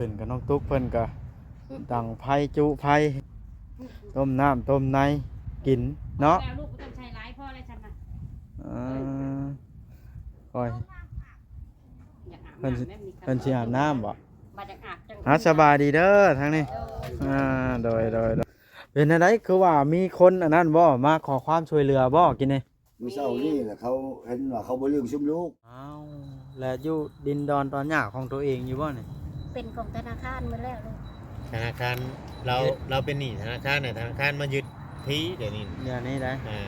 ຂຶ້ນກັບນ້ອງຕຸກເພິ່ນກໍດັງໄຟຈຸໄຟ ຕົ້ມນ້ຳຕົ້ມໃນກິນເນາະ. ແລ້ວລູກບໍ່ຕ້ອງໃຊ້ຫຼາຍ ພໍແລ້ວຊັ້ນນະ. ເອີ ໂອ້ຍ ຢາກອາບ ເພິ່ນ ນ້ຳແບບນີ້ ເພິ່ນຊິອາບນ້ຳບໍ່? ບັດຢາກອາບຈັ່ງ ອ່າ ສະບາຍດີເດີທາງນີ້. ໂດຍ ອ່າ ໂດຍ ໂດຍ ໂດຍ. ເປັນຈັ່ງໃດ ຄືວ່າມີຄົນອັນນັ້ນບໍ່ ມາຂໍຄວາມຊ່ວຍເຫຼືອບໍ່ ກິນນີ້? ມື້ເຊົ້ານີ້ແຫຼະ ເຂົາເຫັນວ່າເຂົາບໍ່ລືມຊຸມລູກ. ອ້າວ ແລະຢູ່ດິນດອນຕອນຫຍ້າຂອງຕົວເອງຢູ່ບໍ່ນີ້? ເປັນຂອງທະນາຄານໝົດແລ້ວລູກ. ທະນາຄານ ລາວ ລາວເປັນໜີ້ທະນາຄານນະ ທະນາຄານມາຍຶດທີ່ດຽວນີ້ ດຽວນີ້ໄດ໋. ອ່າ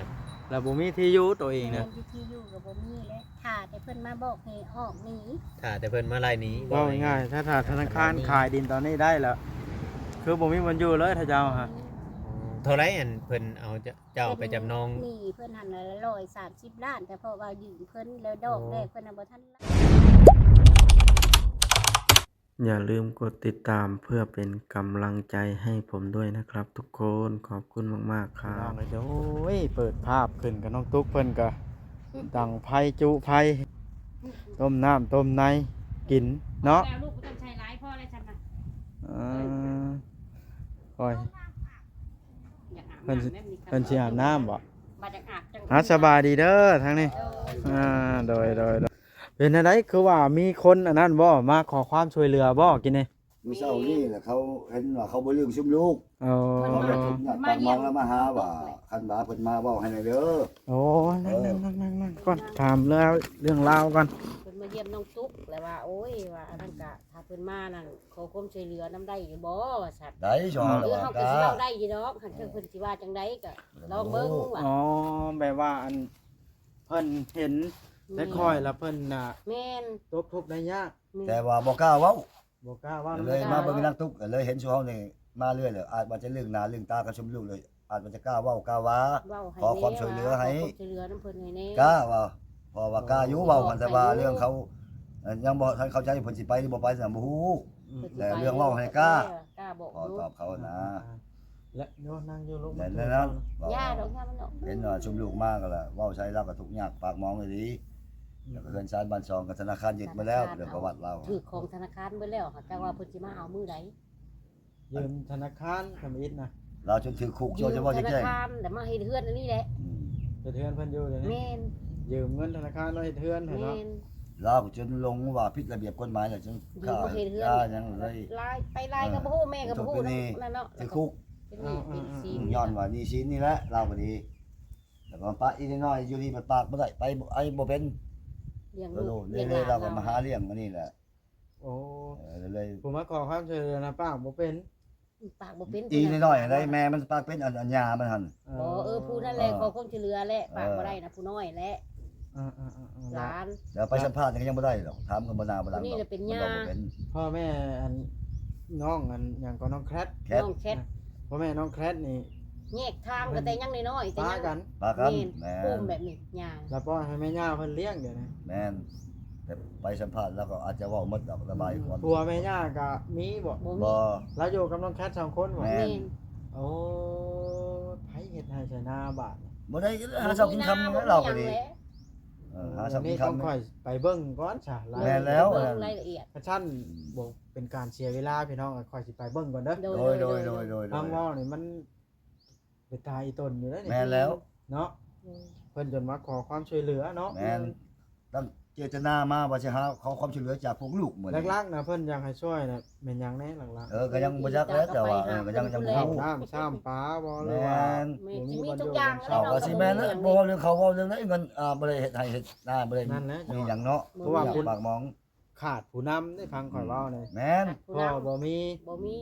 ລາວບໍ່ມີທີ່ຢູ່ຕົວເອງນະ. ແມ່ນ ຢູ່ທີ່ຢູ່ກໍບໍ່ມີແລ້ວ ຖ້າແຕ່ເພິ່ນມາບອກໃຫ້ອອກໜີ ຖ້າແຕ່ເພິ່ນມາໄລ່ໜີ. ເວົ້າງ່າຍໆ ຖ້າ ຖ້າທະນາຄານຂາຍດິນຕອນນີ້ໄດ້ແລ້ວ ຄືບໍ່ມີບ່ອນຢູ່ເລີຍ ຖ້າເຈົ້າຫາ. ເທົ່າໃດ ອັນເພິ່ນເອົາ ເຈົ້າໄປຈຳນອງ ໜີ້ເພິ່ນຫັ້ນລະຮ້ອຍສາມສິບລ້ານ ແຕ່ເພາະວ່າຢືມເພິ່ນແລ້ວ ດອກແລກເພິ່ນນະບໍ່ທັນ. ຢ່າລືມກົດຕິດຕາມເພື່ອເປັນກຳລັງໃຈໃຫ້ຜົມດ້ວຍນະຄັບທຸກຄົນ. ຂອບຄຸນມາກໆ ຄັບ. ໂອ້ຍ ເປີດພາບຂຶ້ນກັບນ້ອງຕຸກເພິ່ນກໍດັງໄຟຈຸໄຟ ຕົ້ມນ້ຳຕົ້ມໃນກິນເນາະ. ແລ້ວລູກບໍ່ຕ້ອງໃຊ້ຫຼາຍ ພໍແລ້ວຊັ້ນນະ. ເອີ ໂອ້ຍ ຢາກອາບ ເພິ່ນຊິ ນ້ຳແບບນີ້ ເພິ່ນຊິອາບນ້ຳບໍ່? ບັດຢາກອາບຈັ່ງ ອ່າ ສະບາຍດີເດີທາງນີ້. ໂດຍ ອ່າ ໂດຍ ໂດຍ ໂດຍ. ເປັນຈັ່ງໃດ ຄືວ່າມີຄົນອັນນັ້ນບໍ່ ມາຂໍຄວາມຊ່ວຍເຫຼືອບໍ່ ກິນນີ້? ມື້ເຊົ້ານີ້ແຫຼະ ເຂົາເຫັນວ່າເຂົາບໍ່ລືມຊຸມລູກ. ເອີ ເຂົາກໍເປັນຍາດປາກໝອງລະມາຫາວ່າ ຄັນວ່າເພິ່ນມາເວົ້າໃຫ້ແດ່ເດີ. ໂອ້ ນັ່ງໆໆໆກ່ອນ ຖາມເລື່ອງລາວກ່ອນ. ເພິ່ນມາຢ້ຽມນ້ອງຕຸກ ແລ້ວວ່າ ໂອ້ຍ ວ່າອັນນັ້ນກະ ຖ້າເພິ່ນມານັ້ນ ຂໍຄວາມຊ່ວຍເຫຼືອນຳໄດ້ຢູ່ບໍ່ ວ່າຊັ້ນ. ໄດ້ ຊ່ວຍ ເອີ ເຮົາກໍຊິເວົ້າໄດ້ຢູ່ດອກ ຄັນເພິ່ນຊິວ່າຈັ່ງໃດກໍລອງເບິ່ງວ່າ. ອໍ ແບບວ່າອັນ ເພິ່ນເຫັນແຕ່ຂ້ອຍລະເພິ່ນນະ ແມ່ນ ຕົກທຸກໄດ້ຍາກ ແຕ່ວ່າບໍ່ກ້າເວົ້າ ບໍ່ກ້າເວົ້າ ເລີຍມາເບິ່ງນາງຕຸກ ເລີຍເຫັນຊຸມເຮົານີ້ມາເລື້ອຍ ແລ້ວອາດວ່າຈະລຶ້ງໜ້າລຶ້ງຕາກັບຊຸມລູກ ເລີຍອາດວ່າຈະກ້າເວົ້າກ້າວ່າ ຂໍຄວາມຊ່ວຍເຫຼືອໃຫ້ ຂໍຄວາມຊ່ວຍເຫຼືອນຳເພິ່ນໃຫ້ແດ່ ກ້າວ່າ ເພາະວ່າກ້າຢູ່ເວົ້າ ແຕ່ວ່າເລື່ອງເຂົາຍັງບໍ່ທັນເຂົ້າໃຈ ເພິ່ນຊິໄປຫຼືບໍ່ໄປນັ້ນບໍ່ຮູ້ ແຕ່ເລື່ອງເວົ້າໃຫ້ກ້າ ກ້າບອກຢູ່ ຂໍຕອບເຂົານະ. ແລະ ໂຍ ນັ່ງຢູ່ລູກ ແມ່ນແລ້ວ ເວົ້າ ຢ່າດອກ ຢ່າມັນດອກ ເຫັນວ່າຊຸມລູກມາກໍລະເວົ້າໃສ່ລາວກໍທຸກຍາກປາກໝອງອີ່ຫຼີ ແລ້ວກໍເຮືອນຊານບ້ານຊ່ອງກໍທະນາຄານຍຶດໝົດແລ້ວ ເລື່ອງປະຫວັດລາວ ຖືກຂອງທະນາຄານເບິດແລ້ວ ຫາກວ່າເພິ່ນຊິມາເອົາມື້ໃດ ຢືມທະນາຄານທຳອິດນະ ລາວຈົນຖືກຄຸກ ເຈົ້າຈະເວົ້າແຈ້ງ ທະນາຄານແລ້ວມາເຮັດເຮືອນອັນນີ້ແຫຼະ ອືມ ເຮັດເຮືອນເພິ່ນຢູ່ດຽວນີ້ ແມ່ນ ຢືມເງິນທະນາຄານມາເຮັດເຮືອນໃຫ້ເນາະ ແມ່ນ ລາວຈົນຫຼົງວ່າຜິດລະບຽບກົດໝາຍແລ້ວ ຈົນ ຢືມມາເຮັດເຮືອນ ຄ່າຫຍັງເລີຍ ຫຼາຍໄປຫຼາຍກໍບໍ່ຮູ້ ແມ່ກໍບໍ່ຮູ້ນຳນັ້ນເນາະ ຖືກຄຸກ ເປັນໜີ້ເປັນສິນ ອືມ ຍ້ອນວ່າໜີ້ສິນນີ້ແຫຼະ ລາວກໍດີ ແລ້ວກໍປະອີ່ນ້ອຍຢູ່ນີ້ມັນປາກບໍ່ໄດ້ ໄປໄອບໍ່ເປັນ ລ້ຽງລູກລ້ຽງຫຼານ ລາວກໍມາຫາລ້ຽງອັນນີ້ແຫຼະ ໂອ້ ເອີ ເລີຍ ຜູ້ມາຂໍຄວາມຊ່ວຍເຫຼືອນະປາກບໍ່ເປັນ ປາກບໍ່ເປັນ ອີ່ນ້ອຍໆ ໄດ້ແມ່ມັນປາກເປັນ ອັນ ອັນຍ່າມັນຫັ້ນ ບໍ່ ເອີ ຜູ້ນັ້ນແຫຼະ ເອີ ຂໍຄວາມຊ່ວຍເຫຼືອແຫຼະ ເອີ ປາກບໍ່ໄດ້ນະ ຜູ້ນ້ອຍແຫຼະ ເອີໆໆ ຫຼານ ແລ້ວໄປສຳພາດຫຍັງກໍຍັງບໍ່ໄດ້ດອກ ຖາມກໍບໍ່ໜ້າບໍ່ຫຼັງດອກ ນີ້ລະເປັນຍ່າ ເວົ້າບໍ່ເປັນ ພໍ່ແມ່ອັນ ນ້ອງອັນຫຍັງກໍ ນ້ອງແຄດ ນ້ອງແຄດ ພໍ່ແມ່ນ້ອງແຄດນີ້ ແຍກທາງກັນແຕ່ຍັງນ້ອຍໆ ແຕ່ຍັງ ປາກັນ ປາກັນ ແມ່ນ ແມ່ນ ອຸ້ມແບບນີ້ຍ່າ ລະປ່ອຍໃຫ້ແມ່ຍ່າເພິ່ນລ້ຽງດຽວນີ້ ແມ່ນ ແຕ່ໄປສຳພາດລາວກໍອາດຈະເວົ້າໝົດດອກ ລະບາຍຄວາມ ຜົວແມ່ຍ່າກໍມີບໍ່? ບໍ່ມີ ບໍ່ ລາວຢູ່ກັບນ້ອງແຄດສອງຄົນບໍ່? ແມ່ນ ແມ່ນ ໂອ້ ໃຜເຮັດໄຮ່ໄຖນາບາດນີ້ ບໍ່ໄດ້ຫາເຊົ້າກິນຄ່ຳ ບໍ່ມີນາ ລາວກໍດີ ບໍ່ມີຫຍັງແຫຼະ ເອີ ຫາເຊົ້າກິນຄ່ຳ ຕ້ອງຂ້ອຍໄປເບິ່ງກ່ອນຊະ ລາຍ ແມ່ນແລ້ວ ເບິ່ງລາຍລະອຽດ ຄັນຊັ້ນ ອືມ ບໍ່ເປັນການເສຍເວລາພີ່ນ້ອງ ຂ້ອຍຊິໄປເບິ່ງກ່ອນເດີ ໂດຍ ໂດຍ ໂດຍ ໂດຍ ໂດຍ ທາງເວົ້ານີ້ມັນ ເປັນຕາອີ່ຕົນຢູ່ເດ້ນີ້ ແມ່ນແລ້ວ ເນາະ ອືມ ເພິ່ນຈົນມາຂໍຄວາມຊ່ວຍເຫຼືອເນາະ ແມ່ນ ຕັ້ງເຈດຕະນາມາວ່າຊິຫາຂໍຄວາມຊ່ວຍເຫຼືອຈາກພວກລູກມື້ນີ້ ຫຼັກໆນະ ເພິ່ນຢາກໃຫ້ຊ່ວຍນະ ແມ່ນຫຍັງແດ່ຫຼັກໆ ເອີ ກໍຍັງບໍ່ຈັກແຫຼະ ແຕ່ວ່າ ເອີ ກໍຍັງ ຍັງບໍ່ຮູ້ ນ້ຳຊາມປາບໍ່ ຫຼືວ່າ ແມ່ນ ແມ່ນ ບໍ່ມີ ຊິມີທຸກຢ່າງ ເອົາ ແລ້ວເນາະ ກໍຊິແມ່ນແຫຼະ ບໍ່ເວົ້າເລື່ອງເຂົ້າ ເວົ້າເລື່ອງໃດ ເງິນ ອ່າ ບໍ່ໄດ້ເຮັດໄຮ່ເຮັດນາ ບໍ່ໄດ້ ນັ້ນແຫຼະ ມີຫຍັງເນາະ ເພາະວ່າ ຍາກປາກໝອງ ຂາດຜູ້ນຳເດ້ ຟັງຂ້ອຍເວົ້ານີ້ ແມ່ນ ຂາດຜູ້ນຳ ພໍ່ບໍ່ມີ ບໍ່ມີ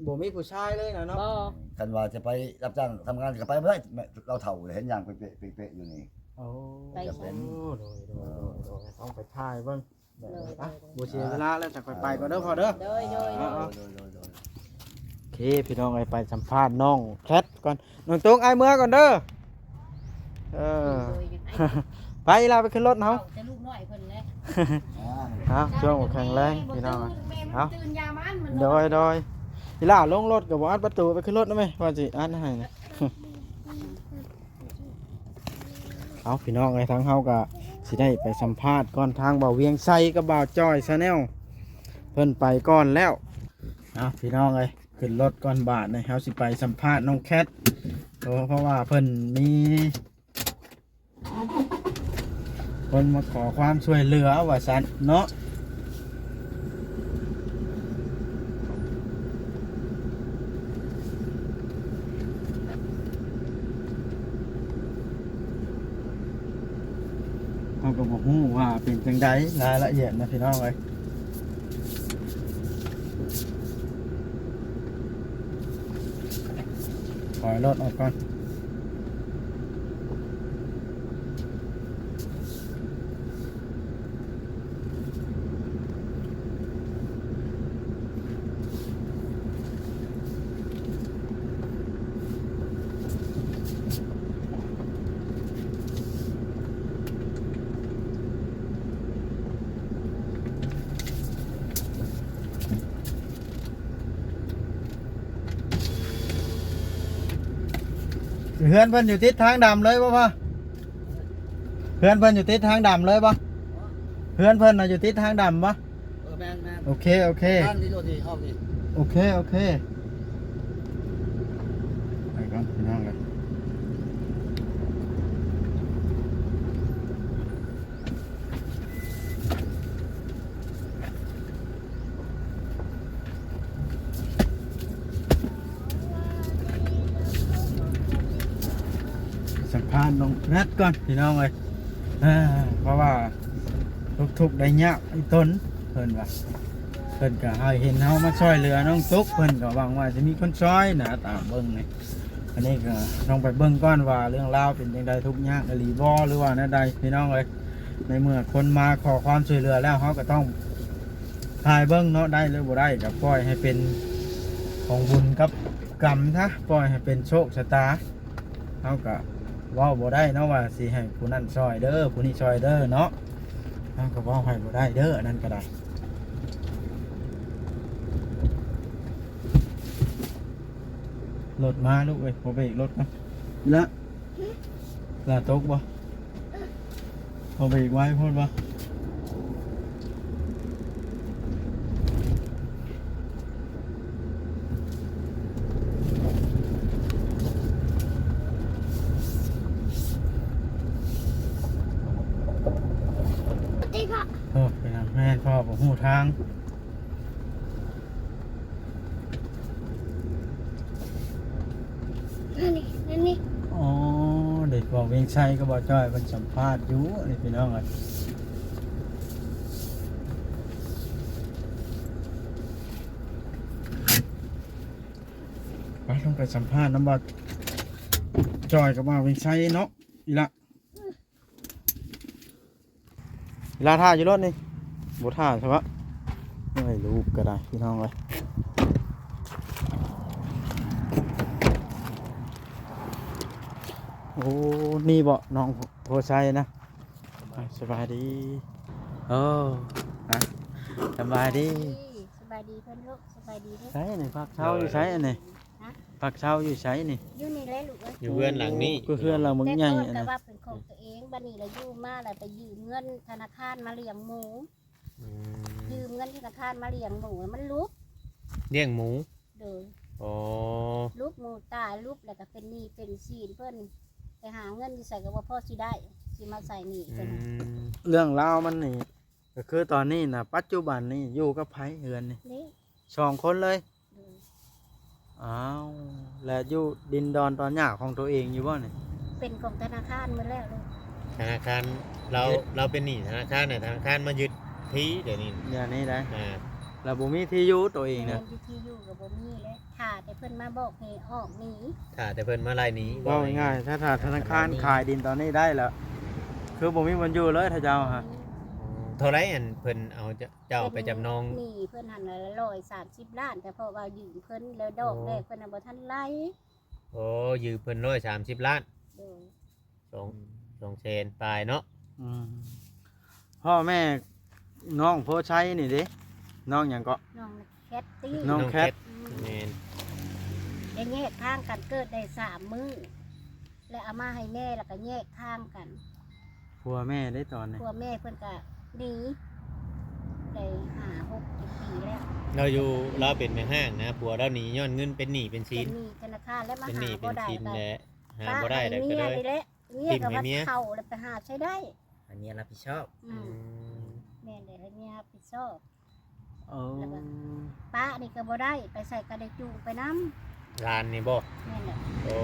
ບໍ່ມີຜູ້ຊາຍເລີຍນະເນາະ ບໍ່ ຄັນວ່າຈະໄປຮັບຈ້າງທຳງານກໍໄປບໍ່ໄດ້ ລາວເຖົ້າແລ້ວ ເຫັນຍ່າງເປະໆ ເປະໆຢູ່ນີ້ ໂອ້ ໄປ ຈະເປັນ ໂອ້ ໂດຍ ໂດຍ ໂດຍ ໂດຍ ຕ້ອງໄປຖ່າຍເບິ່ງ ໂດຍ ໂດຍ ໂດຍ ບໍ່ເສຍເວລາແລ້ວ ຈັ່ງຄ່ອຍໄປກ່ອນເດີພໍ່ເດີ ໂດຍ ໂດຍ ໂດຍ ອ່າ ໂດຍ ໂດຍ ໂດຍ ໂອເຄ ພີ່ນ້ອງເອີຍ ໄປສຳພາດນ້ອງແຄດກ່ອນ ນ້ອງຕຸກ ອ້າຍເມືອກ່ອນເດີ ເອີ ໂດຍ ໄປລະ ໄປຂຶ້ນລົດເຮົາ ແຕ່ລູກນ້ອຍເພິ່ນແຫຼະ ເອົາ ຊ່ວງແຂງແລງພີ່ນ້ອງ ເອົາ ໂດຍ ໂດຍ ອີຫຼ້າລົງລົດກໍບໍ່ອັດປະຕູ ໄປຂຶ້ນລົດນຳແມ່ ວ່າຊິອັດໃຫ້ນະ ເອົາ ພີ່ນ້ອງເອີຍ ທາງເຮົາກໍຊິໄດ້ໄປສຳພາດກ່ອນ ທາງບ່າວວຽງໄຊກັບບ່າວຈ້ອຍ Channel ເພິ່ນໄປກ່ອນແລ້ວ ເອົາ ພີ່ນ້ອງເອີຍ ຂຶ້ນລົດກ່ອນບາດນີ້ ເຮົາຊິໄປສຳພາດນ້ອງແຄດ ເພາະ ເພາະວ່າເພິ່ນມີຄົນມາຂໍຄວາມຊ່ວຍເຫຼືອວ່າຊັ້ນເນາະ. ເຮົາກໍບໍ່ຮູ້ວ່າເປັນຈັ່ງໃດ ລາຍລະອຽດນະພີ່ນ້ອງເອີຍ. ຖອຍລົດອອກກ່ອນ. ເຮືອນເພິ່ນຢູ່ຕິດທາງດຳເລີຍບໍ່ພໍ່? ເຮືອນເພິ່ນຢູ່ຕິດທາງດຳເລີຍບໍ່? ເຮືອນເພິ່ນນະຢູ່ຕິດທາງດຳບໍ່? ເອີ ແມ່ນໆ ໂອເຄ ໂອເຄ ທາງນີ້ໂລດນີ້ ອອກນີ້ ໂອເຄ ໂອເຄ ໄປກ່ອນພີ່ນ້ອງເອີຍ. ສຳພາດນ້ອງແນດກ່ອນພີ່ນ້ອງເອີຍ ເພາະວ່າທຸກໆໄດ້ຍາກອີ່ຕົນ ເພິ່ນວ່າ ເພິ່ນກໍໃຫ້ເຫັນເຮົາມາຊ່ອຍເຫຼືອນ້ອງຕຸກ ເພິ່ນກໍຫວັງວ່າຈະມີຄົນຊ່ອຍນະ ຕາມເບິ່ງນີ້. ອັນນີ້ກໍຕ້ອງໄປເບິ່ງກ່ອນວ່າເລື່ອງລາວເປັນຈັ່ງໃດ ທຸກຍາກອີ່ຫຼີບໍ່ ຫຼືວ່າແນວໃດພີ່ນ້ອງເອີຍ. ໃນເມື່ອຄົນມາຂໍຄວາມຊ່ວຍເຫຼືອແລ້ວ ເຮົາກໍຕ້ອງຖ່າຍເບິ່ງເນາະ ໄດ້ຫຼືບໍ່ໄດ້ກໍປ່ອຍໃຫ້ເປັນຂອງບຸນກັບກຳຊະ ປ່ອຍໃຫ້ເປັນໂຊກຊະຕາ. ເຮົາກໍເວົ້າບໍ່ໄດ້ເນາະວ່າຊິໃຫ້ຜູ້ນັ້ນຊ່ອຍເດີ ຜູ້ນີ້ຊ່ອຍເດີເນາະ ເຮົາກໍເວົ້າໃຫ້ບໍ່ໄດ້ເດີ ອັນນັ້ນກໍໄດ້. ລົດມາລູກເອີຍ ບໍ່ເບຣກລົດກ່ອນ ອີ່ຫຼ້າ ຫຼ້າຕົກບໍ່? ບໍ່ເບຣກໄວໂພດບໍ່? ໂອ້ ເປັນຫຍັງ? ແມ່ນ ພໍ່ບໍ່ຮູ້ທາງ. ນັ້ນນີ້ ນັ້ນນີ້ ອໍ ເດ້ ເວົ້າວຽງໄຊກັບບ່າວຈ້ອຍ ເພິ່ນສຳພາດຢູ່ນີ້ພີ່ນ້ອງເອີຍ. ໄປ ລົງໄປສຳພາດນຳບ່າວຈ້ອຍກັບບ່າວວຽງໄຊເນາະ ອີ່ຫຼ້າ. ລາຖ້າຢູ່ລົດນີ້ ບໍ່ຖ້າຊະວະ. ໂອ້ຍ ລູກກໍໄດ້ພີ່ນ້ອງເອີຍ. ໂອ້ ນີ້ເບາະ ນ້ອງໂພໄຊນະ. ສະບາຍດີ. ໂອ້ ສະບາຍດີ. ສະບາຍດີເພິ່ນລູກ ສະບາຍດີເດີ້. ໃສນີ້ ພັກເຊົາຢູ່ໃສອັນນີ້? ຮະ? ພັກເຊົາຢູ່ໃສນີ້? ຢູ່ນີ້ແຫຼະລູກເອີຍ. ຢູ່ເຮືອນຫຼັງນີ້ ໂອ້ ຄືເຮືອນຫຼັງບັກໃຫຍ່ ແຕ່ກ່ອນກໍວ່າເປັນຂອງຕົວເອງ ບັດນີ້ລະຢູ່ມາລະໄປຢືມເງິນທະນາຄານມາລ້ຽງໝູ. ອືມ ຢືມເງິນທະນາຄານມາລ້ຽງໝູ ມັນຫຼຸບ. ລ້ຽງໝູ? ໂດຍ. ອໍ ຫຼຸບໝູຕາຍ ຫຼຸບແລ້ວກໍເປັນໜີ້ເປັນສິນ ເພິ່ນໄປຫາເງິນຢູ່ໃສກໍບໍ່ພໍຊິໄດ້ ຊິມາໃຊ້ໜີ້ເພິ່ນ. ອືມ ເລື່ອງລາວມັນນີ້ ກໍຄືຕອນນີ້ນະ ປັດຈຸບັນນີ້ຢູ່ກັບໃຜເຮືອນນີ້? ນີ້ ສອງຄົນເລີຍ? ໂດຍ. ອ້າວ ແລ້ວຢູ່ດິນດອນຕອນຫຍ້າຂອງຕົວເອງຢູ່ບໍ່ນີ້? ເປັນຂອງທະນາຄານໝົດແລ້ວລູກ. ທະນາຄານ ລາວ ລາວເປັນໜີ້ທະນາຄານນະ ທະນາຄານມາຍຶດທີ່ດຽວນີ້ ດຽວນີ້ໄດ໋. ອ່າ ລາວບໍ່ມີທີ່ຢູ່ຕົວເອງນະ. ແມ່ນ ທີ່ຢູ່ກໍບໍ່ມີແລ້ວ ຖ້າແຕ່ເພິ່ນມາບອກໃຫ້ອອກໜີ ຖ້າແຕ່ເພິ່ນມາໄລ່ໜີ. ເວົ້າງ່າຍໆ ຖ້າ ຖ້າທະນາຄານຂາຍດິນຕອນນີ້ໄດ້ແລ້ວ ຄືບໍ່ມີບ່ອນຢູ່ເລີຍ ຖ້າເຈົ້າຫາ. ອືມ ເທົ່າໃດອັນເພິ່ນເອົາ ເຈົ້າໄປຈຳນອງ? ໜີ້ເພິ່ນຫັ້ນລະຮ້ອຍສາມສິບລ້ານ ແຕ່ເພາະວ່າຢືມເພິ່ນແລ້ວ ດອກແລກເພິ່ນນະບໍ່ທັນໄລ່. ໂອ້ ຢືມເພິ່ນຮ້ອຍສາມສິບລ້ານ. ໂດຍ. ສອງ ສອງແສນປາຍເນາະ. ອືມ ພໍ່ແມ່ນ້ອງໂພໄຊນີ້ເດ້ ນ້ອງຫຍັງເກາະ? ນ້ອງແຄດຕິ ນ້ອງແຄດ. ອືມ ແມ່ນ ໄດ້ແຍກທາງກັນ ເກີດໄດ້ສາມມື້ ແລ້ວເອົາມາໃຫ້ແມ່ ແລ້ວກໍແຍກທາງກັນ. ຜົວແມ່ເດ້ຕອນນີ້? ຜົວແມ່ເພິ່ນກໍໜີ. ໄດ້ຫ້າຫົກເຈັດປີແລ້ວ. ລາວຢູ່ ລາວເປັນແມ່ຮ້າງນະ ຜົວລາວໜີຍ້ອນເງິນເປັນໜີ້ເປັນສິນ ເປັນໜີ້ທະນາຄານ ແລ້ວມາ ເປັນໜີ້ເປັນສິນແລ້ວ ຫາບໍ່ໄດ້ ຫາບໍ່ໄດ້ ແລ້ວກໍເລີຍ ປະໃຫ້ເມຍນີ້ແຫຼະ ເມຍກໍມາກິນເຂົ້າແລ້ວໄປຫາໃສໄດ້ ໃຫ້ເມຍຮັບຜິດຊອບ. ອືມ ອືມ ແມ່ນແຫຼະ ໃຫ້ເມຍຮັບຜິດຊອບ. ເອີ ແລ້ວກໍປະນີ້ກໍບໍ່ໄດ້ ໄປໃສກໍໄດ້ຈູງໄປນຳ. ຫຼານນີ້ບໍ່? ແມ່ນແຫຼະ. ໂອ້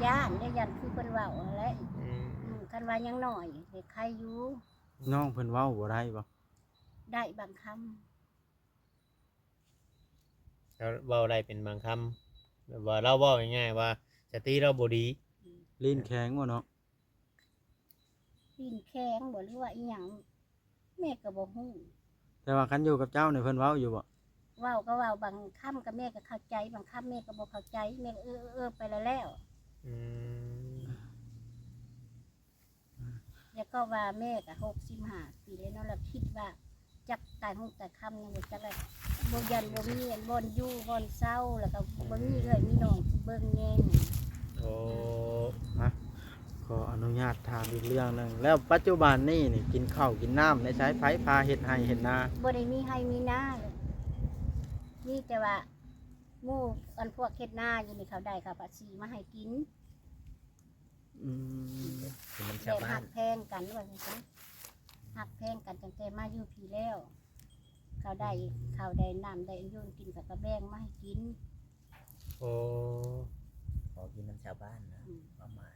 ຢ້ານເດ້ ຢ້ານຄືເພິ່ນເວົ້າຫັ້ນແຫຼະ. ອືມ ອືມ ຄັນວ່າຍັງນ້ອຍເດ ໄຄຢູ່. ນ້ອງເພິ່ນເວົ້າບໍ່ໄດ້ບໍ່? ໄດ້ບາງຄຳ. ລາວເວົ້າໄດ້ເປັນບາງຄຳ ແບບວ່າລາວເວົ້າງ່າຍໆວ່າສະຕິລາວບໍ່ດີ. ອືມ ລີ້ນແຂງບໍ່ເນາະ? ລີ້ນແຂງບໍ່ ຫຼືວ່າອີ່ຫຍັງ ແມ່ກໍບໍ່ຮູ້. ແຕ່ວ່າຄັນຢູ່ກັບເຈົ້ານີ້ເພິ່ນເວົ້າຢູ່ບໍ່? ເວົ້າກໍເວົ້າ ບາງຄຳກໍແມ່ກໍເຂົ້າໃຈ ບາງຄຳແມ່ກໍບໍ່ເຂົ້າໃຈ ແມ່ກໍເອີໆໄປແລ້ວ. ອືມ ແລ້ວກໍວ່າແມ່ກໍຫົກສິບຫ້າປີແລ້ວເນາະ ແລ້ວຄິດວ່າຈັກຕາຍຫົງຕາຍຄ່ຳຍັງບໍ່ຈັກແລ້ວ ບໍ່ ຢ້ານບໍ່ມີອັນບ່ອນຢູ່ບ່ອນເຊົາ ແລ້ວກໍບໍ່ມີເອື້ອຍມີນ້ອງຊິເບິ່ງແຍງ. ໂອ້ ມາ ຂໍອະນຸຍາດຖາມອີກເລື່ອງໜຶ່ງ ແລ້ວປັດຈຸບັນນີ້ນີ້ ກິນເຂົ້າກິນນ້ຳໄດ້ໃສ? ໃຜພາເຮັດໄຮ່ເຮັດນາ? ບໍ່ໄດ້ມີໄຮ່ມີນາເລີຍ ມີແຕ່ວ່າໝູ່ອັນພວກເຮັດນາຢູ່ນີ້ ເຂົາໄດ້ເຂົາກໍຊິມາໃຫ້ກິນ. ອືມ ຄືມັນຊາວບ້ານ ແບບຮັກແພງກັນວ່າຊັ້ນຊະ ຮັກແພງກັນຕັ້ງແຕ່ມາຢູ່ພີ້ແລ້ວ ເຂົາໄດ້ເຂົ້າໄດ້ນ້ຳໄດ້ອັນຢູ່ກິນ ເຂົາກໍແບ່ງມາໃຫ້ກິນ. ໂອ້ ຂໍກິນນຳຊາວບ້ານນະ ອືມ ຄວາມໝາຍ.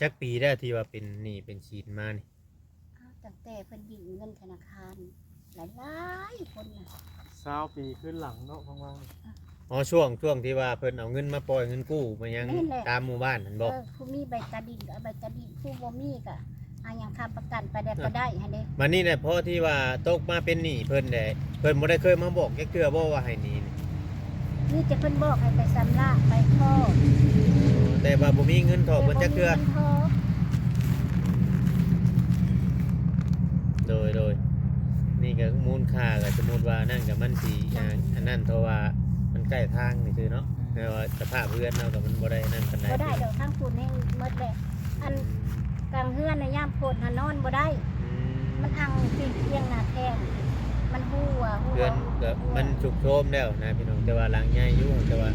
ຈັກປີແລ້ວທີ່ວ່າເປັນໜີ້ເປັນສິນມານີ້? ອ້າວ ຕັ້ງແຕ່ເພິ່ນຢືມເງິນທະນາຄານຫຼາຍໆຄົນນະ ຊາວປີຄືນຫຼັງເນາະ ຂອງເຮົານີ້. ອໍ ຊ່ວງ ຊ່ວງທີ່ວ່າເພິ່ນເອົາເງິນມາປ່ອຍເງິນກູ້ມາຫຍັງ ແມ່ນແຫຼະ ຕາມໝູ່ບ້ານຫັ້ນບໍ່? ເອີ ຜູ້ມີໃບຕາດິນກໍເອົາໃບຕາດິນ ຜູ້ບໍ່ມີກໍຫາຫຍັງຄ້ຳປະກັນໄປແດ່ກໍໄດ້ຫັ້ນເດ້. ບັດນີ້ແຫຼະ ພໍທີ່ວ່າຕົກມາເປັນໜີ້ເພິ່ນແຫຼະ ເພິ່ນບໍ່ໄດ້ເຄີຍມາບອກຈັກເທື່ອບໍ່ວ່າໃຫ້ໜີ້ນີ້? ມີແຕ່ເພິ່ນບອກໃຫ້ໄປຊຳລະໄປຖອນ ແຕ່ວ່າບໍ່ມີເງິນຖອນເພິ່ນຈັກເທື່ອ. ໂດຍ ໂດຍ ນີ້ກໍມູນຄ່າ ກໍສົມມຸດວ່ານັ້ນກໍມັນຊິ ອ່າ ອັນນັ້ນ ເພາະວ່າມັນໃກ້ທາງຊື່ໆເນາະ ອືມ ແຕ່ວ່າສະພາບເຮືອນເຮົາກໍມັນບໍ່ໄດ້ນັ້ນປານໃດ ບໍ່ໄດ້ດອກ ທາງພຸ້ນແຮງໝົດແຫຼະ ອັນ ອືມ ກາງເຮືອນໃນຍາມຝົນຫັ້ນນອນບໍ່ໄດ້. ອືມ ມັນອັ່ງຕິດທຽງໜ້າແທງ ມັນຮົ່ວ ຮົ່ວ ເຮືອນກໍມັນຊຸດໂຊມແລ້ວນະພີ່ນ້ອງ ແຕ່ວ່າຫຼັງໃຫຍ່ຢູ່ ແຕ່ວ່າ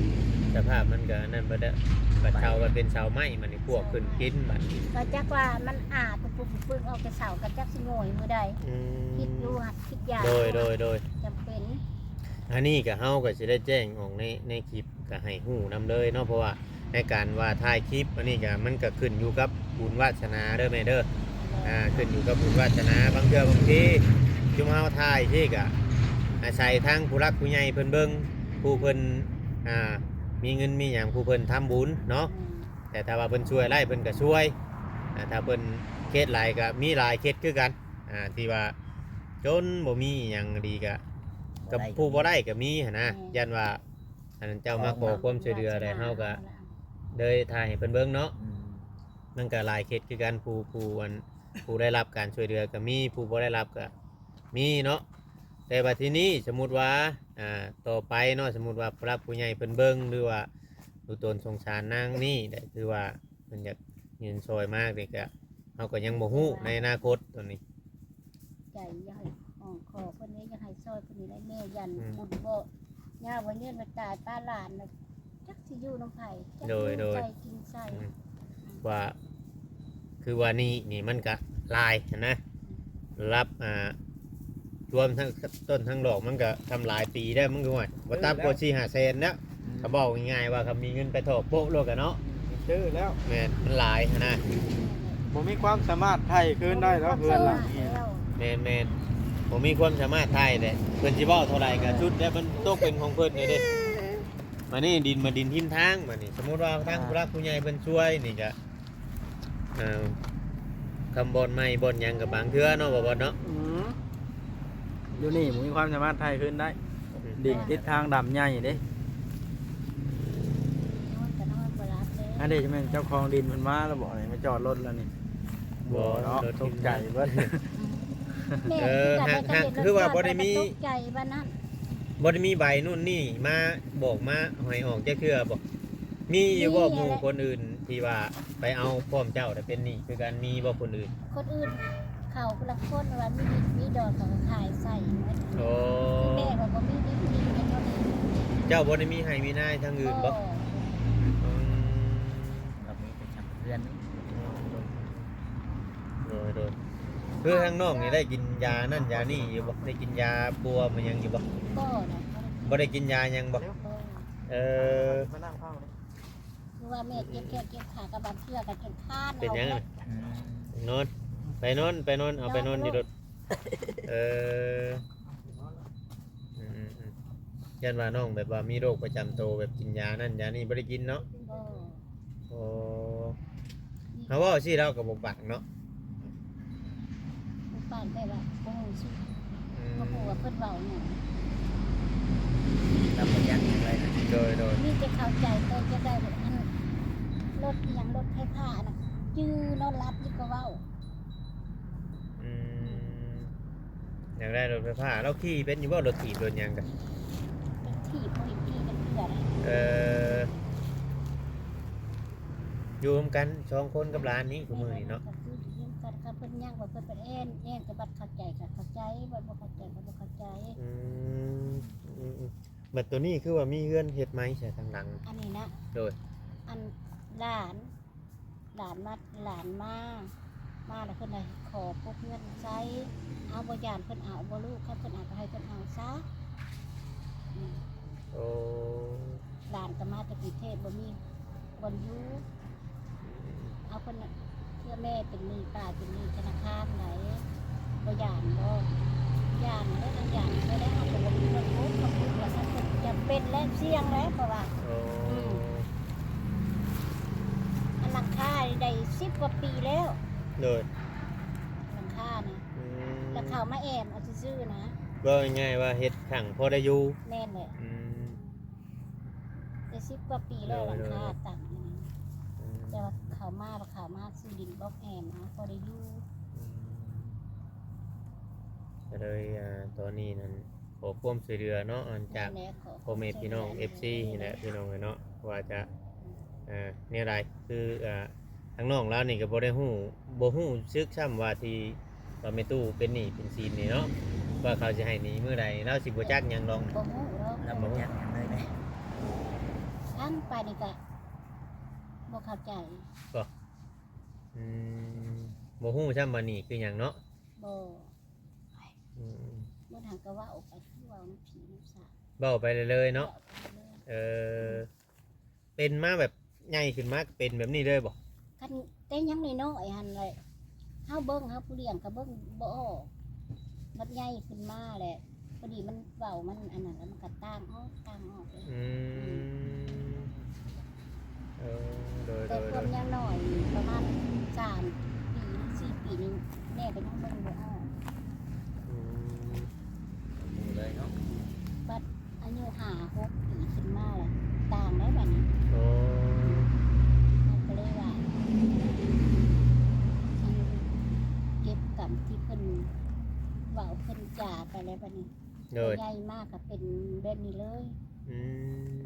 ສະພາບມັນກໍອັນນັ້ນເບິດແລ້ວ ບັດເຊົາ ບັດເປັນເສົາໄມ້ ບັດນີ້ພວກຂຶ້ນກິນບັດນີ້ ກໍຈັກວ່າມັນອາປຶກໆອອກແຕ່ເສົາ ກໍຈັກຊິໂງ່ຍມື້ໃດ. ອືມ ຄິດຢູ່ ຄິດຢາກ ໂດຍ ໂດຍ ໂດຍ ຈຳເປັນ. ອັນນີ້ກໍເຮົາກໍຊິໄດ້ແຈ້ງອອກໃນ ໃນຄລິບ ກໍໃຫ້ຮູ້ນຳເລີຍເນາະ ເພາະວ່າໃນການວ່າຖ່າຍຄລິບອັນນີ້ກໍ ມັນກໍຂຶ້ນຢູ່ກັບບຸນວາສະໜາເດີແມ່ເດີ ອ່າ ຂຶ້ນຢູ່ກັບບຸນວາສະໜາ ບາງເທື່ອບາງທີຊຸມເຮົາຖ່າຍຊີ້ກໍອາໄສທາງຜູ້ຫຼັກຜູ້ໃຫຍ່ເພິ່ນເບິ່ງ ຜູ້ເພິ່ນ ອ່າ ມີເງິນມີຫຍັງ ຜູ້ເພິ່ນທຳບຸນເນາະ ແຕ່ຖ້າວ່າເພິ່ນຊ່ວຍໄດ້ເພິ່ນກໍຊ່ວຍ ອ່າ ຖ້າເພິ່ນເຄດຫຼາຍກໍມີຫຼາຍເຄດຄືກັນ ອ່າ ທີ່ວ່າຈົນບໍ່ມີອີ່ຫຍັງດີກໍ ກໍຜູ້ບໍ່ໄດ້ກໍມີຫັ້ນນະ ຢ້ານວ່າ ອັນເຈົ້າມາຂໍຄວາມຊ່ວຍເຫຼືອແລ້ວ ເຮົາກໍເລີຍຖ່າຍໃຫ້ເພິ່ນເບິ່ງເນາະ ອືມ ມັນກໍຫຼາຍເຄດຄືກັນ ຜູ້ ຜູ້ອັນ ຜູ້ໄດ້ຮັບການຊ່ວຍເຫຼືອກໍມີ ຜູ້ບໍ່ໄດ້ຮັບກໍມີເນາະ ແຕ່ວ່າທີນີ້ສົມມຸດວ່າ ອ່າ ຕໍ່ໄປເນາະ ສົມມຸດວ່າຜູ້ຫຼັກຜູ້ໃຫຍ່ເພິ່ນເບິ່ງ ຫຼືວ່າດູຕົນສົງສານນາງນີ້ໄດ້ ຄືວ່າ ເພິ່ນຢາກຍື່ນຊ່ອຍມານີ້ກະ ເຮົາກໍຍັງບໍ່ຮູ້ໃນອະນາຄົດຕົວນີ້ ໃຈຢາກໃຫ້ ຮ້ອງຂໍເພິ່ນນີ້ ຢາກໃຫ້ຊ່ອຍເພິ່ນນີ້ແຫຼະ ແມ່ຢ້ານ ອືມ ບຸນບໍ່ຍາວວ່າຍືນວ່າຕາຍ ປາຫຼານນະ ຈັກຊິຢູ່ນຳໃຜ ຈັກ ໂດຍ ຢູ່ ໂດຍ ໃສກິນໃສ ອືມ ວ່າ ຄືວ່າໜີ້ນີ້ມັນກະຫຼາຍຫັ້ນນະ ອືມ ລະດັບ ອ່າ ລວມທັງຕົ້ນທັງດອກ ມັນກະທຳຫຼາຍປີແລ້ວ ມັນກະ ໂອ້ຍ ບໍ່ຕ່ຳກວ່າສີ່ຫ້າແສນແລ້ວ ອືມ ກໍເວົ້າງ່າຍໆວ່າ ຄັນມີເງິນໄປຖອກໂປະໂລດກະເນາະ ອືມ ຊື້ແລ້ວ ແມ່ນ ມັນຫຼາຍຫັ້ນນະ ບໍ່ມີຄວາມສາມາດໄຖ່ຄືນໄດ້ດອກ ເຮືອນຫຼັງນີ້ ແມ່ນໆ ບໍ່ມີຄວາມສາມາດໄຖ່ແຫຼະ ເພິ່ນຊິເວົ້າເທົ່າໃດກະສຸດແລ້ວ ມັນຕົກເປັນຂອງເພິ່ນເດ້ ບັດນີ້ດິນມາດິນທິມທາງ ບັດນີ້ ສົມມຸດວ່າທາງ ອ່າ ຜູ້ຫຼັກຜູ້ໃຫຍ່ເພິ່ນຊ່ວຍນີ້ກະ ເອີ ຄຳບ່ອນໄມ້ບ່ອນຫຍັງກັບບາງເທື່ອເນາະ ບໍ່ບ່ອນເນາະ ອືມ ຢູ່ນີ້ບໍ່ມີຄວາມສາມາດໄຖ່ຄືນໄດ້ ອືມ ດິນຕິດທາງດຳໃຫຍ່ເດ້ ນອນກໍນອນບໍ່ຫຼັບເດ້ ອັນນີ້ແມ່ນເຈົ້າຂອງດິນເພິ່ນມາແລ້ວບໍ່ນີ້ ມາຈອດລົດແລ້ວນີ້ ບໍ່ ບໍ່ເນາະ ລົດ ຕົກໃຈເບິດ ແມ່ນ ເອີ ຄືກັນ ຫາກ ຫາກຄືວ່າບໍ່ໄດ້ມີ ຕົກໃຈວ່ານັ້ນ ບໍ່ໄດ້ມີໃບນັ້ນນີ້ມາບອກມາໃຫ້ອອກຈັກເທື່ອບໍ່? ມີຢູ່ບໍ່ ມີແຫຼະ ໝູ່ຄົນອື່ນທີ່ວ່າໄປເອົາພ້ອມເຈົ້າ ແຕ່ເປັນໜີ້ຄືກັນ ມີບໍ່ຄົນອື່ນ? ຄົນອື່ນເຂ ເຂົາຜູ້ລະຄົນວ່າມີດິນມີດອນ ເຂົາກໍຂາຍໃສ່ໝົດ. ໂອ້ ແມ່ວ່າບໍ່ມີດິນທີ່ເປັນບໍ່ມີ. ເຈົ້າບໍ່ໄດ້ມີໄຮ່ມີນາທາງອື່ນບໍ່? ບໍ່. ອືມ ກໍມີແຕ່ຊຳເຮືອນ. ໂດຍໆ ຄືທາງນ້ອງນີ້ໄດ້ກິນຢານັ້ນຢານີ້ຢູ່ບໍ່? ໄດ້ກິນຢາປົວມາຫຍັງຢູ່ບໍ່? ບໍ່ນະ. ບໍ່ໄດ້ກິນຢາຫຍັງບໍ່? ບໍ່. ເອີ ຄືວ່າແມ່ເຈັບແຂ້ງເຈັບຂາ ກໍບາງເທື່ອກໍຈົນຄ້ານ. ເປັນຫຍັງ? ເອົາແມ່ ອືມ ນອນ ໄປນອນ ໄປນອນ ເອົາໄປນອນຢູ່ລົດ. ເອີ ອືມໆໆ ຢ້ານວ່ານ້ອງແບບວ່າມີໂລກປະຈຳໂຕ ແບບກິນຢານັ້ນຢານີ້ ບໍ່ໄດ້ກິນເນາະ? ບໍ່. ໂອ້ ເຮົາເວົ້າຊີ້ລາວກໍບໍ່ປາກເນາະ. ບໍ່ປາກ ແຕ່ວ່າບໍ່ຮູ້ຊື່ ອືມ ບໍ່ຮູ້ວ່າເພິ່ນເວົ້າຫຍັງ. ລາວບໍ່ຈັກຫຍັງເລີຍນະ. ໂດຍໆ ມີແຕ່ເຂົ້າໃຈ ແຕ່ຢາກໄດ້ລົດ ອັນ ລົດອີ່ຫຍັງ ລົດໄຟຟ້ານະ ຈື່ນອນຫຼັບຢູ່ກໍເວົ້າ. ອືມ ຢາກໄດ້ລົດໄຟຟ້າ. ລາວຂີ່ເປັນຢູ່ບໍ່? ລົດຖີບລົດຫຍັງກະ ລົດຖີບບໍ່ເຫັນຂີ່ຈັກເທື່ອເດ້. ເອີ ຢູ່ນຳກັນສອງຄົນກັບຫຼານນີ້ ທຸກມື້ນີ້ເນາະ. ແມ່ນ ກໍຄືຢູ່ນຳກັນ ຄັນເພິ່ນຍັງວ່າເພິ່ນໄປແອ່ນ ແອ່ນກໍບັດເຂົ້າໃຈກໍເຂົ້າໃຈ ບັດບໍ່ເຂົ້າໃຈກໍບໍ່ເຂົ້າໃຈ. ອືມ ອືມໆ ບັດໂຕນີ້ຄືວ່າມີເຮືອນເຮັດໃໝ່ໃສ່ທາງຫຼັງ ອັນນີ້ນະ. ໂດຍ ອັນຫຼານ ຫຼານມາ ຫຼານມາ ມາແລ້ວເພິ່ນໃຫ້ຂໍປຸກເຮືອນໃສ່. ເອົາ ບໍ່ຢ້ານເພິ່ນເອົາບໍ່ລູກ? ຄັນເພິ່ນເອົາກໍໃຫ້ເພິ່ນເອົາຊະ. ອືມ ໂອ້ ຫຼານກໍມາແຕ່ກຸງເທບ ບໍ່ມີບ່ອນຢູ່. ເອົາເພິ່ນນະ ເພື່ອແມ່ເປັນໜີ້ ປ້າເປັນໜີ້ທະນາຄານໃດ. ບໍ່ຢ້ານບໍ່? ຢ້ານແລ້ວ ຢ້ານແລ້ວ ເຮົາກໍບໍ່ມີເງິນໂອນ ເຂົາຄິດວ່າຊັ້ນ ຈຳເປັນແລ້ວ ສ່ຽງແລ້ວ ເພາະວ່າ ໂອ້ ອືມ ອັນຫຼັງຄາໄດ້ສິບກວ່າປີແລ້ວ. ໂດຍ ຫຼັງຄານະ ອືມ ແລ້ວເຂົາມາແອມເອົາຊື່ໆນະ. ເວົ້າງ່າຍໆວ່າເຮັດຂັງພໍໄດ້ຢູ່. ແມ່ນແຫຼະ. ອືມ ໄດ້ສິບກວ່າປີແລ້ວ ໂດຍ ຫຼັງຄາ ໂດຍ ຕັ້ງຢູ່ນີ້. ອືມ ແຕ່ວ່າເຂົາມາ ເຂົາມາຊື້ດິນບລັອກແອມເອົາ ພໍໄດ້ຢູ່. ອືມ ກໍເລີຍ ອ່າ ຕອນນີ້ນັ້ນ ຂໍຄວາມຊ່ວຍເຫຼືອເນາະ ອັນຈາກ ແມ່ນແຫຼະ ຂໍ ພໍ່ແມ່ພີ່ນ້ອງ ເອັຟຊີ ນີ້ແຫຼະ ພີ່ນ້ອງເອີຍເນາະ ວ່າຈະ ອ່າ ແນວໃດ ຄື ອ່າ ທາງນ້ອງລາວນີ້ກໍບໍ່ໄດ້ຮູ້ ບໍ່ຮູ້ສຶກຊ້ຳວ່າທີ່ ວ່າແມ່ຕູ້ເປັນໜີ້ເປັນສິນນີ້ເນາະ ວ່າເຂົາຊິໃຫ້ໜີ້ມື້ໃດ ລາວຊິບໍ່ຈັກຫຍັງດອກ. ບໍ່ຮູ້ດອກ ລາວບໍ່ຈັກຫຍັງເລີຍເດ້. ທາງໄປນີ້ກໍບໍ່ເຂົ້າໃຈ. ບໍ່ ອືມ ບໍ່ຮູ້ຊ້ຳວ່າໜີ້ຄືຫຍັງເນາະ. ບໍ່. ອືມ ບໍ່ທັນກໍເວົ້າອອກໄປ ຄືເວົ້ານຳຜີນຳສາງ ເວົ້າໄປເລີຍໆເນາະ. ເອີ ເປັນມາແບບໃຫຍ່ຂຶ້ນມາກໍເປັນແບບນີ້ເລີຍບໍ່? ຄັນແຕ່ຍັງນ້ອຍໆຫັ້ນແຫຼະ ເຮົາເບິ່ງ ເຮົາຜູ້ລ້ຽງກໍເບິ່ງບໍ່ອອກ. ບັດໃຫຍ່ຂຶ້ນມາແຫຼະ ພໍດີມັນເວົ້າ ມັນອັນນັ້ນ ແລ້ວມັນກໍຕ່າງອອກ ຕ່າງອອກເລີຍ. ອືມ ເອີ ໂດຍໆ ແຕ່ຄວາມຍັງນ້ອຍ ປະມານສາມປີ ສີ່ປີນີ້ ແມ່ກໍຍັງເບິ່ງບໍ່ອອກ. ອືມ ບໍ່ຮູ້ເລີຍເນາະ. ບັດອາຍຸຫ້າຫົກປີຂຶ້ນມາລະຕ່າງແລ້ວບັດນີ້. ໂອ້ ເຮົາກໍເລີຍວ່າ ອັນເກັບກຳທີ່ເພິ່ນເວົ້າເພິ່ນຈາໄປແລ້ວບັດນີ້. ໂດຍ ໃຫຍ່ມາກໍເປັນແບບນີ້ເລີຍ. ອື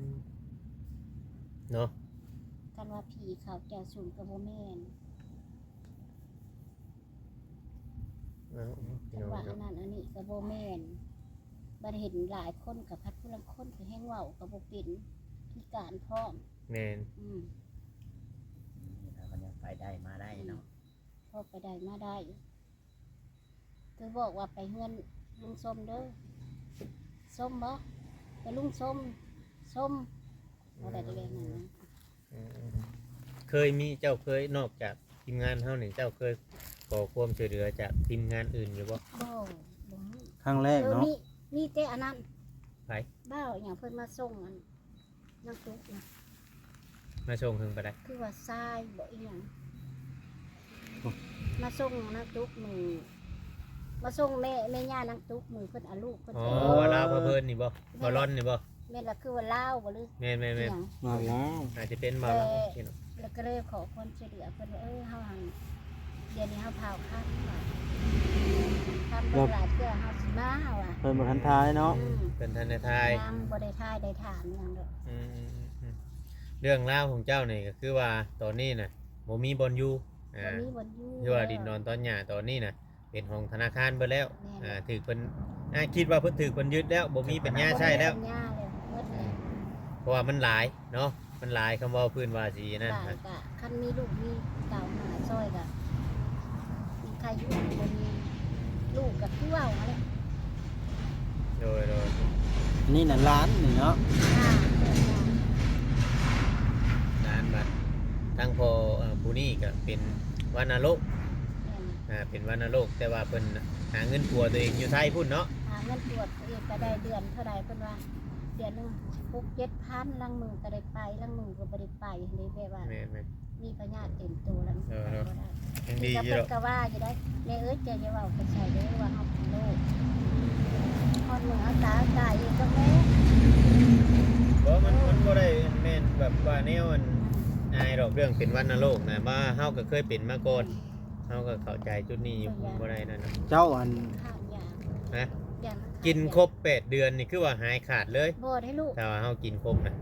ມ ເນາະ ຄັນວ່າຜີເຂົ້າເຈົ້າສູນກໍບໍ່ແມ່ນ. ເອົາ ເອົາ ຄັນວ່າ ພີ່ນ້ອງເນາະ ອັນນັ້ນອັນນີ້ກໍບໍ່ແມ່ນ. ບັດເຫັນຫຼາຍຄົນກໍພັດ ຜູ້ລາງຄົນກໍແຮ່ງເວົ້າກໍບໍ່ເປັນ ພິການພ້ອມ. ແມ່ນ. ອືມ ນີ້ລາວກໍຍັງໄປໄດ້ມາໄດ້ເນາະ. ອືມ ພໍໄປໄດ້ມາໄດ້. ຄືບອກວ່າໄປເຮືອນລຸງສົມເດີ. ສົມບໍ່? ໄປລຸງສົມ ສົມ ບໍ່ໄດ້ແບບນັ້ນນະ. ອືມ ເຄີຍມີ ເຈົ້າເຄີຍ ນອກຈາກທີມງານເຮົານີ້ ເຈົ້າເຄີຍຂໍຄວາມຊ່ວຍເຫຼືອຈາກທີມງານອື່ນຢູ່ບໍ່? ບໍ່ ບໍ່ມີ. ຄັ້ງແລກເນາະ. ມີ ມີແຕ່ອັນນັ້ນ. ໃຜ? ບ່າວຫຍັງ ເພິ່ນມາສົ່ງອັນ ນາຕຸກນະ ມາສົ່ງເຖິງປານໃດ? ຄືວ່າຊາຍບໍ່ອີ່ຫຍັງ ມາສົ່ງນາຕຸກມື້ ມາສົ່ງແມ່ ແມ່ຍ່ານາຕຸກມື້ເພິ່ນເອົາລູກເພິ່ນ. ອໍ ໄປ ວ່າລາວພາເພີນນີ້ບໍ່? ແມ່ນ ວ່າລອນນີ້ບໍ່? ແມ່ນລະ ຄືວ່າລາວບໍ່ ຫຼື ແມ່ນໆໆ ອີ່ຫຍັງ ວ່າລາວ ອາດຈະເປັນບ່າວລາວ ແລ້ວ ແລ້ວກໍເລີຍຂໍຄວາມຊ່ວຍເຫຼືອເພິ່ນວ່າ ເອີ ເຮົາຫັ້ນ ດຽວນີ້ເຮົາພາວຄຳວ່າ ຄຳເບິ່ງຫຼາຍເທື່ອເຮົາຊິມາວ່າ ເພິ່ນບໍ່ທັນຖ່າຍເນາະ. ອືມ ເພິ່ນທັນໄດ້ຖ່າຍ ຍັງບໍ່ໄດ້ຖ່າຍໄດ້ຖາມຫຍັງດອກ. ອືມ ເລື່ອງລາວຂອງເຈົ້ານີ້ກໍຄືວ່າຕອນນີ້ນະ ບໍ່ມີບ່ອນຢູ່ ອ່າ ບໍ່ມີບ່ອນຢູ່ ຄືວ່າດິນດອນຕອນຫຍ້າຕອນນີ້ນະ ເປັນຂອງທະນາຄານເບິດແລ້ວ. ແມ່ນ ອ່າ ຖືກເພິ່ນ ອ່າ ຄິດວ່າເພິ່ນ ຖືກເພິ່ນຍຶດແລ້ວ ບໍ່ມີປັນຍາໃຊ້ແລ້ວ. ບໍ່ມີປັນຍາແລ້ວ ໝົດແລ້ວ. ເພາະວ່າມັນຫຼາຍເນາະ ມັນຫຼາຍ ຄຳເວົ້າພື້ນວ່າຊິນັ້ນ. ຫຼາຍກະ ຄັນມີລູກມີເຕົ້າຫາຊ່ອຍກະ ມີໃຄຢູ່ ບໍ່ມີລູກກະຄືເວົ້າຫັ້ນແຫຼະ. ໂດຍ ໂດຍ ອັນນີ້ນະຫຼານນີ້ເນາະ. ອ່າ ຫຼານບັດ ທາງພໍ່ ເອີ ຜູ້ນີ້ກະເປັນວັນນະໂລກ. ແມ່ນ ອ່າ ເປັນວັນນະໂລກ ແຕ່ວ່າເພິ່ນຫາເງິນປົວຕົວເອງຢູ່ໄທພຸ້ນເນາະ. ຫາເງິນປົວຕົວເອງກະໄດ້ເດືອນເທົ່າໃດ ເພິ່ນວ່າເດືອນໜຶ່ງຫົກເຈັດພັນ ລາງມື້ກະໄດ້ໄປ ລາງມື້ກະບໍ່ໄດ້ໄປ ເລີຍແບບວ່າ ແມ່ນໆ ມີພະຍາດເຕັມໂຕແລ້ວ ເອີ ໄປບໍ່ໄດ້. ຍັງດີຢູ່ດອກ ເພິ່ນກະວ່າຢູ່ໄດ໋ ແມ່ເອີຍ ເຈົ້າຢ່າເວົ້າໄປໃສ່ເດີວ່າເຮົາເປັນໂລກ ຮອດມື້ເຮົາຕາຍ ຕາຍອີກດອກແມ່. ບໍ່ ມັນ ມັນບໍ່ໄດ້ແມ່ນແບບວ່າແນວອັນ ອາຍດອກ ເລື່ອງເປັນວັນນະໂລກນະ ວ່າເຮົາກະເຄີຍເປັນມາກ່ອນ. ເຮົາກໍເຂົ້າໃຈຈຸດນີ້ຢູ່ ບໍ່ໄດ້ນັ້ນນະ. ເຈົ້າອັນ ຂາດຢາ ຮະ? ຢາມັນຂາດ ກິນຄົບແປດເດືອນນີ້ຄືວ່າຫາຍຂາດເລີຍ. ບໍ່ໄດ້ລູກ ຖ້າວ່າເຮົາກິນຄົບນະ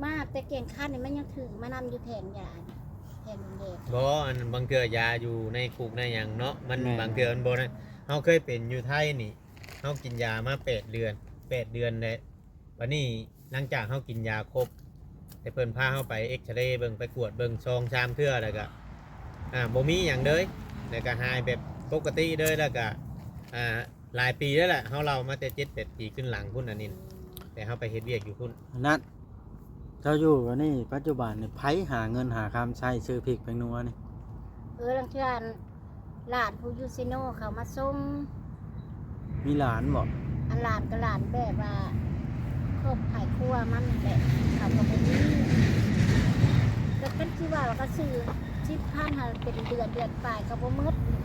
ມາແຕ່ແກ່ງຄັນນີ້ ມັນຍັງຖືມານຳຢູ່ແຜງຢາ ແຜງແດງ. ບໍ່ ອັນບາງເທື່ອຢາຢູ່ໃນຄຸກໃນຫຍັງເນາະ ມັນ ແມ່ນ ບາງເທື່ອມັນບໍ່ນັ້ນ. ເຮົາເຄີຍເປັນຢູ່ໄທນີ້ ເຮົາກິນຢາມາແປດເດືອນ ແປດເດືອນແລ້ວ. ບັດນີ້ຫຼັງຈາກເຮົາກິນຢາຄົບ ແຕ່ເພິ່ນພາເຮົາໄປເອັກຊະເຣເບິ່ງ ໄປກວດເບິ່ງສອງສາມເທື່ອ ແລ້ວກະ ອ່າ ບໍ່ມີຫຍັງເລີຍ ແລ້ວກະຫາຍແບບປົກກະຕິເລີຍ ແລ້ວກະ ອ່າ ຫຼາຍປີແລ້ວແຫຼະ ເຮົາເລົ່າມາແຕ່ເຈັດແປດປີຂຶ້ນຫຼັງພຸ້ນ ອັນນີ້ນະ ແຕ່ເຮົາໄປເຮັດວຽກຢູ່ພຸ້ນ. ອັນນັ້ນ ເຈົ້າຢູ່ອັນນີ້ ປັດຈຸບັນນີ້ ໃຜຫາເງິນຫາຄຳໃຊ້ຊື້ພິກແປ້ງນົວນີ້? ເອີ ລາງເທື່ອ ຫຼານຜູ້ຢູ່ເຊໂນເຂົາມາສົ່ງ. ມີຫຼານບໍ່? ອັນຫຼານກະຫຼານແບບວ່າຄອບຄອບຄົວມັນແຫຼະ ເຂົາກະບໍ່ມີ ແລ້ວຄັນຊິວ່າກະຊື້ສິບພັນຫັ້ນເປັນເດືອນ ເດືອນປາຍກະບໍ່ໝົດ. ອືມ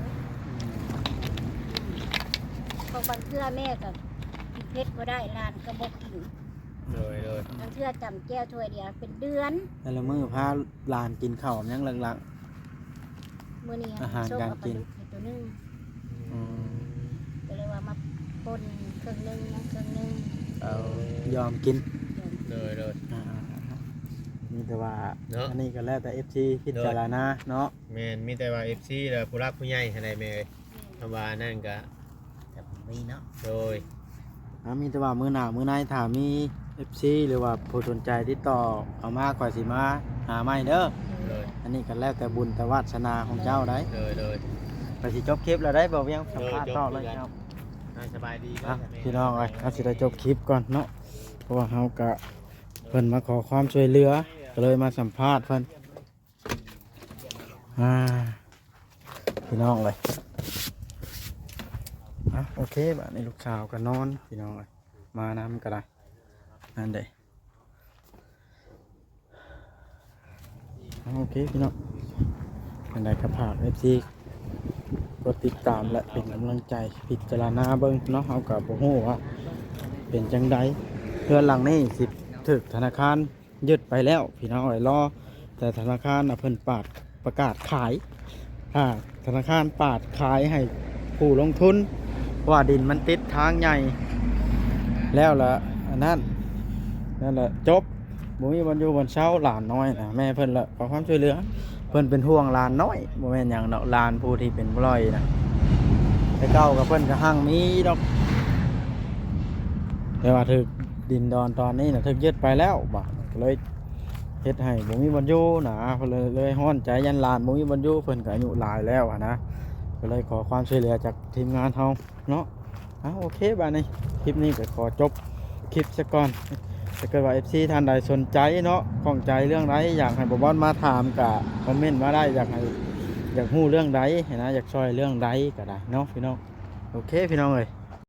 ເພາະບາງເທື່ອແມ່ກະກິນເຜັດບໍ່ໄດ້ ຫຼານກະບໍ່ກິນ. ໂດຍ ໂດຍ ບາງເທື່ອຕຳແຈ່ວຖ້ວຍດຽວເປັນເດືອນ ແຕ່ລະມື້ພາຫຼານກິນເຂົ້າຫຍັງຫຼັກໆ? ມື້ນີ້ ອາຫານການກິນ ສົ້ມເອົາປາດຸກໃຫ້ໂຕໜຶ່ງ. ອືມ ກະເລີຍວ່າມາປົ່ນເຄິ່ງໜຶ່ງ ຍັງເຄິ່ງໜຶ່ງ. ເອົາ ຍອມກິນ ຍອມກິນ. ໂດຍ ໂດຍ ອ່າ ມີແຕ່ວ່າເນາະ ອັນນີ້ກະແລ້ວແຕ່ເອັຟຊີພິຈາລະນາເນາະ. ແມ່ນ ມີແຕ່ວ່າເອັຟຊີ ແລະ ຜູ້ຫຼັກຜູ້ໃຫຍ່ຫັ້ນແຫຼະແມ່ເອີຍ. ແມ່ນ ຄຳວ່າອັນນັ້ນກະ ກະບໍ່ມີເນາະ. ໂດຍ ອ່າ ມີແຕ່ວ່າມື້ໜ້າມື້ໃນ ຖ້າມີເອັຟຊີ ຫຼືວ່າຜູ້ສົນໃຈຕິດຕໍ່ເຂົ້າມາ ຂ້ອຍຊິມາຫາໃໝ່ເດີ. ໂດຍ ອັນນີ້ກະແລ້ວແຕ່ບຸນແຕ່ວາດສະໜາຂອງເຈົ້າໄດ໋. ໂດຍ ໂດຍ ກະຊິຈົບຄລິບແລ້ວໄດ໋ ບໍ່ວຽງສຳພາດຕໍ່ເລີຍ. ໂດຍ ຈົບຄືກັນ ເນາະ ສະບາຍດີ ອ່ະ ພີ່ນ້ອງເອີຍ ເຮົາຊິໄດ້ຈົບຄລິບກ່ອນເນາະ ເພາະວ່າເຮົາກະ ເພິ່ນມາຂໍຄວາມຊ່ວຍເຫຼືອ ກະເລີຍມາສຳພາດເພິ່ນ. ອ່າ ພີ່ນ້ອງເອີຍ ອ່ະ ໂອເຄ ບາດນີ້ລູກສາວກະນອນ ພີ່ນ້ອງເອີຍ ມານຳກະໄດ້ ນັ້ນເດ້. ໂອເຄ ພີ່ນ້ອງ ຈັ່ງໃດກະຝາກເອັຟຊີ ກົດຕິດຕາມ ແລະ ເປັນກຳລັງໃຈ ພິຈາລະນາເບິ່ງເນາະ. ເຮົາກະບໍ່ຮູ້ວ່າເປັນຈັ່ງໃດ ເຮືອນຫຼັງນີ້ຊິຖືກທະນາຄານ ຍຶດໄປແລ້ວ ພີ່ນ້ອງເອີຍ. ລໍແຕ່ທະນາຄານນະ ເພິ່ນປາດ ປະກາດຂາຍ ຖ້າທະນາຄານປາດຂາຍໃຫ້ຜູ້ລົງທຶນ ເພາະວ່າດິນມັນຕິດທາງໃຫຍ່ແລ້ວລະ ອັນນັ້ນ ນັ້ນລະຈົບ ບໍ່ມີບ່ອນຢູ່ບ່ອນເຊົາ. ຫຼານນ້ອຍນະ ແມ່ເພິ່ນລະຂໍຄວາມຊ່ວຍເຫຼືອ ເພິ່ນເປັນຫ່ວງຫຼານນ້ອຍ ບໍ່ແມ່ນຫຍັງດອກ ຫຼານຜູ້ທີ່ເປັນບໍ່ລອຍນະ. ແຕ່ເກົ່າກະເພິ່ນກະຮັ່ງມີດອກ ແຕ່ວ່າຖືກດິນດອນຕອນນີ້ນະ ຖືກຍຶດໄປແລ້ວ ບາດກະເລີຍ ເຮັດໃຫ້ບໍ່ມີບ່ອນຢູ່ນະ ເພິ່ນເລີຍ ເລີຍຮ້ອນໃຈ ຢ້ານຫຼານບໍ່ມີບ່ອນຢູ່ ເພິ່ນກະອາຍຸຫຼາຍແລ້ວຫັ້ນນະ ກະເລີຍຂໍຄວາມຊ່ວຍເຫຼືອຈາກທີມງານເຮົາເນາະ. ອ່າ ໂອເຄ ບາດນີ້ຄລິບນີ້ກະຂໍຈົບຄລິບຊະກ່ອນ. ຖ້າເກີດວ່າເອັຟຊີທ່ານໃດສົນໃຈເນາະ ຂ້ອງໃຈເລື່ອງໃດ ຢາກໃຫ້ບ່າວບອນມາຖາມກະຄອມເມັນມາໄດ້ ຢາກໃຫ້ ຢາກຮູ້ເລື່ອງໃດຫັ້ນນະ ຢາກຊ່ອຍເລື່ອງໃດກະໄດ້ເນາະ ພີ່ນ້ອງ. ໂອເຄ ພີ່ນ້ອງເອີຍ